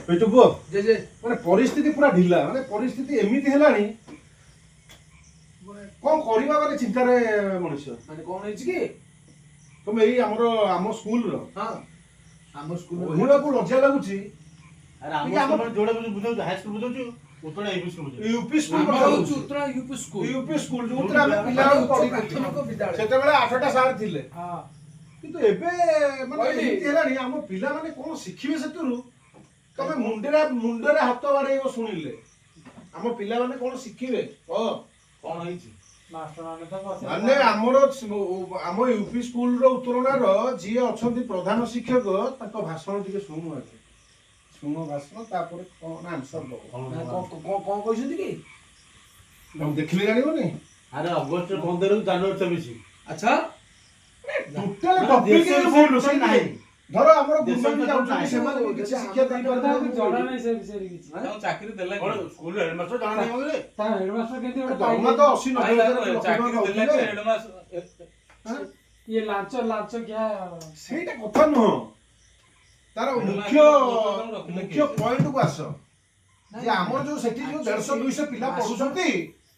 ପେଟୁ ପୁଅ, ଜେଜେ। ମାନେ ପରିସ୍ଥିତି ପୁରା ଢିଲା। ମାନେ ପରିସ୍ଥିତି ଏମିତି ହେଲାଣି, ମାନେ କଣ କରିବା, ମାନେ ଚିନ୍ତାରେ ମଣିଷ। ମାନେ କଣ ହେଇଛି କି? ତମେ ଏଇ ଆମର ଆମ ସ୍କୁଲର ହଁ, ଆମ ସ୍କୁଲ। କହିବାକୁ ଲଜ୍ଜା ଲାଗୁଛି। ଆରେ, ଆମ ଟିକେ ସ୍କୁଲ ଯୋଉଟା ବୁଝାଉଛୁ, ହାଇ ସ୍କୁଲ ବୁଝାଉଛୁ, ଉତ୍ତରା ୟୁପି ସ୍କୁଲ ବୁଝାଉଛୁ। ୟୁପି ସ୍କୁଲ ଆମର କଥା ହଉଛି କହୁଛି। ଉତ୍ତରା ୟୁପି ସ୍କୁଲ। ୟୁପି ସ୍କୁଲ ଯୋଉଥିରେ ଆମେ ପିଲାବେଳକୁ ଉଚ୍ଚ ପଢିଥିଲୁ। ପ୍ରାଥମିକ ବିଦ୍ୟାଳୟ। ସେତେବେଳେ 8ଟା ସାର୍ ଥିଲେ। କିନ୍ତୁ ଏବେ ମାନେ କହିଲି। ଏମିତି ହେଲାଣି, ଆମ ପିଲାମାନେ କଣ ଶିଖିବେ ସେଥିରୁ? ତମେ ମୁଣ୍ଡରେ ମୁଣ୍ଡରେ ହାତ ବାଡେଇବ ଶୁଣିଲେ। ଆମ ପିଲାମାନେ କଣ ଶିଖିବେ କହ? କଣ ହେଇଛି? ମାଷ୍ଟର ମାନେ ତ ବସେ। ମାନେ ଆମର ଆମ ୟୁପି ସ୍କୁଲର ଉତ୍ତରଣାର ଯିଏ ଅଛନ୍ତି ପ୍ରଧାନ ଶିକ୍ଷକ, ତାଙ୍କ ଭାଷଣ ଟିକେ ଶୁଣୁ ଆଗେ। ଶୁଣ ଭାଷଣ, ତାପରେ କଣ ଆନ୍ସର ଦବ। ମାନେ କଣ କଣ କଣ କହିଛନ୍ତି କି? ତମେ ଦେଖିଲେ ଜାଣିବନି। ଆରେ, ଅଗଷ୍ଟ 15ରୁ ଜାନୁଆରୀ 24। ଆଚ୍ଛା। ଟୋଟାଲ ମାନେ ଟପିକ ଦେଶ ବିଷୟରେ ଭୁଲ ଟୋଟାଲ ସେଇଠି। ନାହିଁ। ଧର ଆମର ଦେଶ ଗୁରୁମାନେ ବିଷୟରେ ଯାଉଛନ୍ତି, ନାହିଁ। ସେମାନେ ବି କିଛି ଶିକ୍ଷା ତାକୁ ଦେଇପାରୁନାହାନ୍ତି। ଜଣା ନାହିଁ ସେ ବିଷୟରେ କିଛି। ତାଙ୍କୁ ଚାକିରି ଦେଲା କଣ କି? ସ୍କୁଲ ହେଡମାଷ୍ଟର ଜଣା ନାହିଁ ବୋଧେ? ତା ହେଡମାଷ୍ଟର କେମିତି ଗୋଟେ ଦରମା ତ ପାଇଲେ? 80-90 ହଜାର, ଲକ୍ଷ ଟଙ୍କା ଚାକିରି ଦେଲା କି ପାଉଥିଲେ। ହେଡମାଷ୍ଟର? ହାଁ? ଇଏ ଲାଞ୍ଚ ଲାଞ୍ଚ ଖିଆ। ସେଇଟା କଥା ନୁହଁ, ତାର ମୁଖ୍ୟ ରଖିଲେ ମୁଖ୍ୟ କିଏ? ପଏଣ୍ଟକୁ ଆସ ଯେ ଆମର ଯୋଉ ସେଠି ଯୋଉ 150-200 ପିଲା ପଢୁଛନ୍ତି,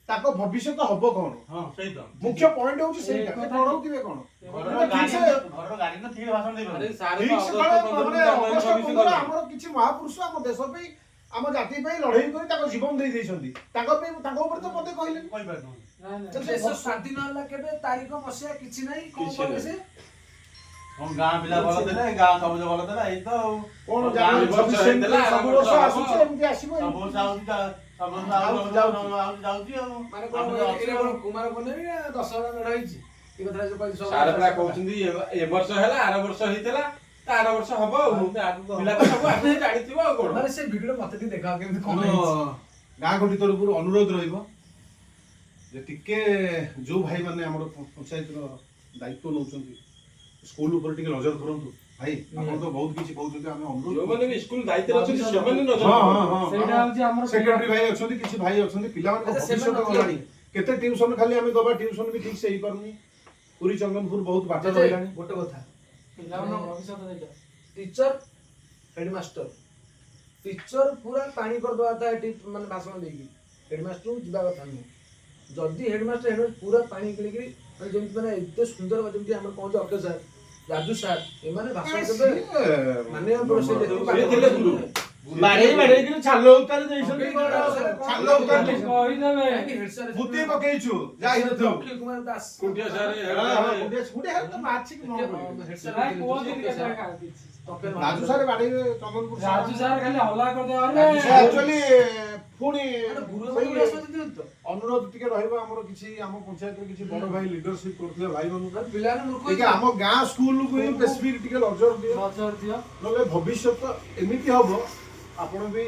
ତାଙ୍କ ଭବିଷ୍ୟତ ହବ କଣ? ହଁ, ସେଇ ତ। ମୁଖ୍ୟ ପଏଣ୍ଟ ହଉଛି ସେଇଟା। ଏ କଥା- ପଢଉଥିବେ କଣ? ଘରର ଠିକ ଗାଡି ସେ- ଘରର ଗାଡି ନା ଠିକ ଭାଷଣ ଆରେ ଦେଇପାରୁନି। ସାର୍ ତ ଠିକ ସେ ଅଗଷ୍ଟ କାଳେ 15ରୁ ମାନେ ଜାନୁଆରୀ ଅଗଷ୍ଟ 24 15 ଗଲେ। ଆମର କିଛି ମହାପୁରୁଷ ଆମ ଦେଶ ପାଇଁ, ଆମ ଜାତି ପାଇଁ ଲଢେଇ କରି ତାଙ୍କ ଜୀବନ ଦେଇ ଦେଇଛନ୍ତି। ତାଙ୍କ ପାଇଁ, ତାଙ୍କ ଉପରେ ତ ପଦେ କହିଲେନି। କହିପାରୁନି। ନାଇଁ ନାଇଁ। ଦେଶ ସ୍ୱାଧୀନ ହେଲା କେବେ, ତାରିଖ ମସିହା କିଛି ନାହିଁ। କଣ କିଛି କହିଲେ ନାହିଁ। ସେ? କଣ ଗାଁ ପିଲା ଭଲ ଥିଲେ, ଗାଁ ସବୁଜ ଭଲ ଥିଲା, ଏଇ ତ ଆଉ। କଣ ଗାଁ ଜାନୁଆରୀ ବର୍ଷ 26 ହେଇଥିଲା, ଆର ସବୁ ବର୍ଷ ବର୍ଷ ହବ। ଆସୁଛି, ଏମିତି ଆସିବ ସବୁ ଏମିତି। ବର୍ଷ ଆଉଛି, ସବୁ ବର୍ଷ ଯାଉଛି, ଆଉଛି, ଯାଉଛି। ଆଉଛି, ଯାଉଛି ଆଉ। ମାନେ କଣ ଆମେ ତ ଏଇଟା ଅଛୁ କଣ ଆଉ। କୁମାର ପୂର୍ଣ୍ଣିମା ନା ଦଶହରା ମେଢ ହେଇଛି ଏ କଥା ଯୋଉ କହିଲି ସବୁ। ସାର୍ ପୁରା କହୁଛନ୍ତି ଏ ବର୍ଷ ହେଲା, ଆର ବର୍ଷ ହେଇଥିଲା, ତା ଆର ବର୍ଷ ହବ। ଆଉ ପିଲା ତ ସବୁ ଆଗରୁ ଜାଣିଥିବ, ଆଉ କଣ? ମାନେ ସେ ଭିଡିଓ ମତେ ଟିକେ ଦେଖାଅ, କେମିତି କଣ ଆମ ହେଇଛି। ଗାଁ କମିଟି ତରଫରୁ ଅନୁରୋଧ ରହିବ ଯେ ଟିକେ ଯୋଉ ଭାଇମାନେ ଆମର ପଞ୍ଚାୟତର ଦାୟିତ୍ୱ ନେଉଛନ୍ତି, ସ୍କୁଲ ଉପରେ ଟିକେ ନଜର କରନ୍ତୁ। ଭାଇ, ଆପଣ ତ ବହୁତ କିଛି କହୁଛନ୍ତି, ଆମେ ଅନୁରୋଧ ଯୋଉମାନେ ବି ସ୍କୁଲ ଦାୟିତ୍ୱରେ ଅଛନ୍ତି, ସେମାନେ ନଜର ହଁ ହଁ କରନ୍ତୁ। ହଁ ସେଇଟା ହଉଛି ଆମର ସେକ୍ରେଟାରୀ ଭାଇ ଅଛନ୍ତି, କିଛି ଭାଇ ଅଛନ୍ତି, ପିଲାମାନଙ୍କ ଆଚ୍ଛା, ସେମାନେ ଭବିଷ୍ୟତ ନଥିଲେ। ଗଲାଣି। କେତେ ଟ୍ୟୁସନ ଖାଲି ଆମେ ଦବା? ଟ୍ୟୁସନ ବି ଠିକ ସେ ହେଇପାରୁନି। ପୁରୀ ଚନ୍ଦନପୁର ବହୁତ ବାଟ ଜେଜେ, ରହିଲାଣି। ଗୋଟେ କଥା। ପିଲାମାନଙ୍କ ଭବିଷ୍ୟତ ସେଇଟା। ଟିଚର, ହେଡମାଷ୍ଟର, ଟିଚର ପୁରା ପାଣି କରିଦେବା କଥା ଏଠି, ମାନେ ଭାଷଣ ଦେଇକି। ହେଡମାଷ୍ଟରକୁ ଯିବା କଥା ନୁହଁ। ଯଦି ହେଡମାଷ୍ଟର ହେଡମାଷ୍ଟର ପୁରା ପାଣି କିଣିକିରି, ମାନେ ଯେମିତି, ମାନେ ଏତେ ସୁନ୍ଦର, ଯେମିତି ଆମର କହନ୍ତି ଅକ୍ଷୟ ସାର୍, ରାଜୁ ସାର୍, ଏମାନେ ଭାଷଣ ଦେବେ। ମାନେ ଆମର ସେ ଯେତିକି ପାଠ ସିଏ ଥିଲେ ଗୁରୁ। ବାଡେଇ ବାଡେଇକିରି ଛାଲ ଉତାରି ଦେଇଛନ୍ତି କଣ? ଛାଲ ଉତାରି ଦେଇଛନ୍ତି। କହିଦେବେ। କାହିଁକି ହେଡ ସାର୍ ମୁତି ପକେଇଛୁ, ଯାଇନଥିବୁ। ଅଖିଳ କୁମାର ଦାସ। କୁଣ୍ଠିଆ ସାର୍। ହଁ, କୁଣ୍ଡିଆ କୁଣ୍ଡିଆ ହେଲେ ତ ମାଛିକି ନ ପଡିବେ। ହେଡ ସାର୍ ନାଇଁ, କୁହନ୍ତିନି କେତେବେଳେ କାହାକୁ କିଛି। ରାଜୁ ସାର୍ ବାଡେଇବେ ଚନ୍ଦନପୁର। ରାଜୁ ସାର୍ ଖାଲି ହଲ୍ଲା କରିଦେବେ। ସେ ଆରେ ଆକ୍ଚୁଆଲି ପୁଣି ଗୁରୁ ସେଇ ଆସନ୍ତି ତ। ଅନୁରୋଧ ଟିକେ ରହିବ ଆମର କିଛି ଆମ ପଞ୍ଚାୟତରେ କିଛି ବଡ ଭାଇ ଲିଡରସିପ କରୁଥିବା ଭାଇ ମାନଙ୍କୁ, ପିଲାମାନେ ମୂର୍ଖ। ଟିକେ ଆମ ଗାଁ ସ୍କୁଲକୁ ହିଁ ସ୍ପେସିଫିକ ଟିକେ ନଜର ଦିଅ। ନଜର ଦିଅ। ନହେଲେ ଭବିଷ୍ୟତ ଏମିତି ହବ, ଆପଣ ବି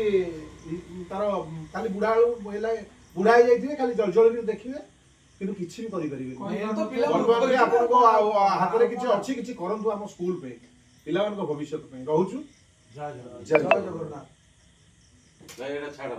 ତାର ଖାଲି ବୁଢା ବେଳକୁ ହେଲା ବୁଢା ହେଇଯାଇଥିବେ, ଖାଲି ଜଳ ଜଳ କରି ଦେଖିବେ, କିନ୍ତୁ କିଛି ବି କରିପାରିବେନି। ତ ପିଲା ମୂର୍ଖ ବର୍ତ୍ତମାନ ବି ହେଇଯିବେ। ଆପଣଙ୍କ ଆଉ ହାତରେ କିଛି ଅଛି, କିଛି କରନ୍ତୁ ଆମ ସ୍କୁଲ ପାଇଁ, ପିଲାମାନଙ୍କ ଭବିଷ୍ୟତ ପାଇଁ। ରହୁଛୁ। ଜୟ ଜଗନ୍ନାଥ। ଜୟ ଜୟ ଜଗନ୍ନାଥ। ଜଗନ୍ନାଥ। ନାଇଁ, ଏଇଟା ଛାଡ।